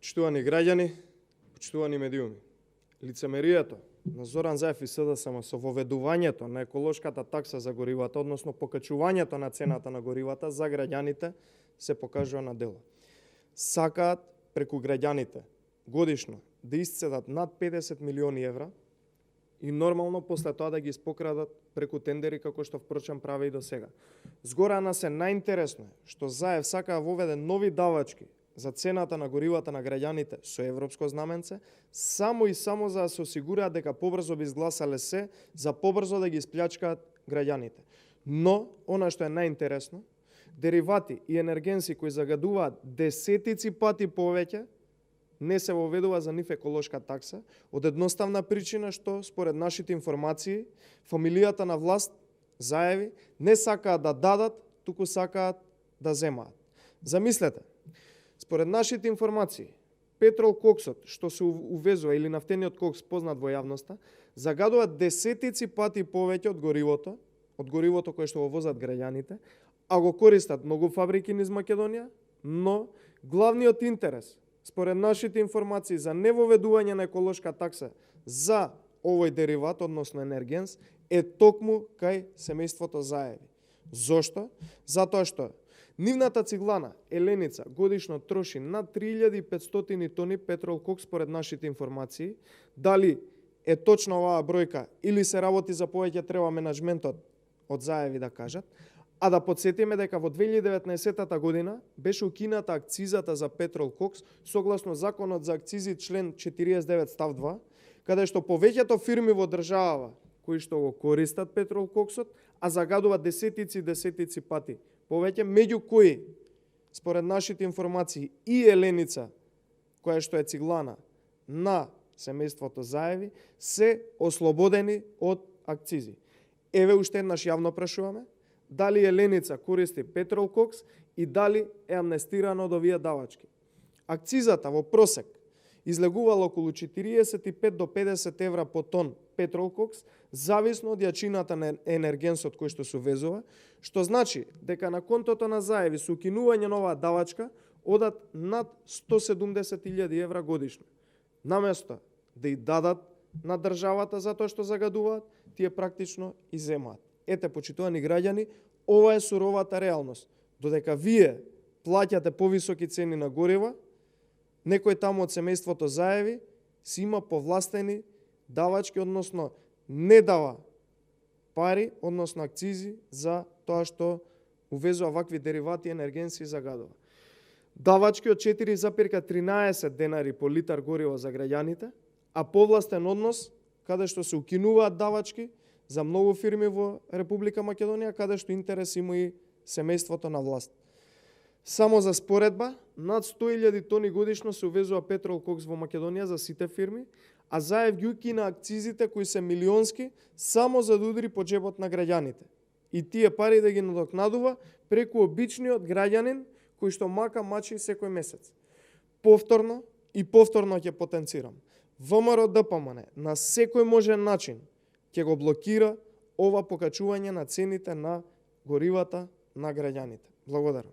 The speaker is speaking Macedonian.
Почитувани граѓани, почитувани медиуми, лицемерието на Зоран Заев и СДСМ со воведувањето на еколошката такса за горивата, односно покачувањето на цената на горивата за граѓаните, се покажува на дело. Сакаат преку граѓаните годишно да исцедат над 50 милиони евра и нормално после тоа да ги испокрадат преку тендери како што впрочем праве и до сега. Згора на се најинтересно е што Заев сака да воведе нови давачки за цената на горивата на граѓаните со европско знаменце, само и само за да се осигураат дека побрзо би изгласале се за побрзо да ги исплячкаат граѓаните. Но, она што е најинтересно, деривати и енергенси кои загадуваат десетици пати повеќе, не се воведува за нив еколошка такса, од едноставна причина што, според нашите информации, фамилијата на власт, Заеви, не сакаат да дадат, туку сакаат да земаат. Замислете, според нашите информации, петрол коксот, што се увезува, или нафтениот кокс познат во јавноста, загадува десетици пати повеќе од горивото кое што го возат граѓаните, а го користат многу фабрики низ Македонија, но главниот интерес, според нашите информации, за невоведување на еколошка такса за овој дериват, односно енергенс, е токму кај семејството Заеви. Зошто? Затоа што нивната циглана Еленица годишно троши над 3500 тони петрол кокс според нашите информации. Дали е точна оваа бројка или се работи за повеќе, треба менаџментот од Заеви да кажат. А да подсетиме дека во 2019 година беше укината акцизата за петрол кокс согласно законот за акцизи член 49 став 2, каде што повеќето фирми во државава кои што го користат петрол коксот, а загадуваат десетици пати повеќе, меѓу кои, според нашите информации, и Еленица, која што е циглана на семејството Заеви, се ослободени од акцизи. Еве уште еднаш јавно прашуваме, дали Еленица користи петрол кокс и дали е амнестирана од овие давачки. Акцизата во просек излегувала околу 45 до 50 евра по тон петрол кокс, зависно од јачината на енергенсот кој што се увезува, што значи дека на контото на Заеви со укинување на оваа давачка одат над 170.000 евра годишно. Наместо да и дадат на државата за тоа што загадуваат, тие практично и земаат. Ете, почитувани граѓани, ова е суровата реалност. Додека вие плаќате повисоки цени на горива, некој таму од семејството Заеви си има повластени давачки, односно не дава пари, односно акцизи за тоа што увезува вакви деривати, енергенси и загадува. Давачки од 4,13 денари по литар гориво за граѓаните, а повластен однос каде што се укинуваат давачки за многу фирми во Република Македонија, каде што интерес има и семејството на власт. Само за споредба, над 100.000 тони годишно се увезува петрол кокс во Македонија за сите фирми, а Заев ги укина акцизите кои се милионски само за да удри по джебот на граѓаните. И тие пари да ги надокнадува преку обичниот граѓанин кој што мачи секој месец. Повторно ќе потенцирам. ВМРО ДПМН на секој можен начин ќе го блокира ова покачување на цените на горивата на граѓаните. Благодарам.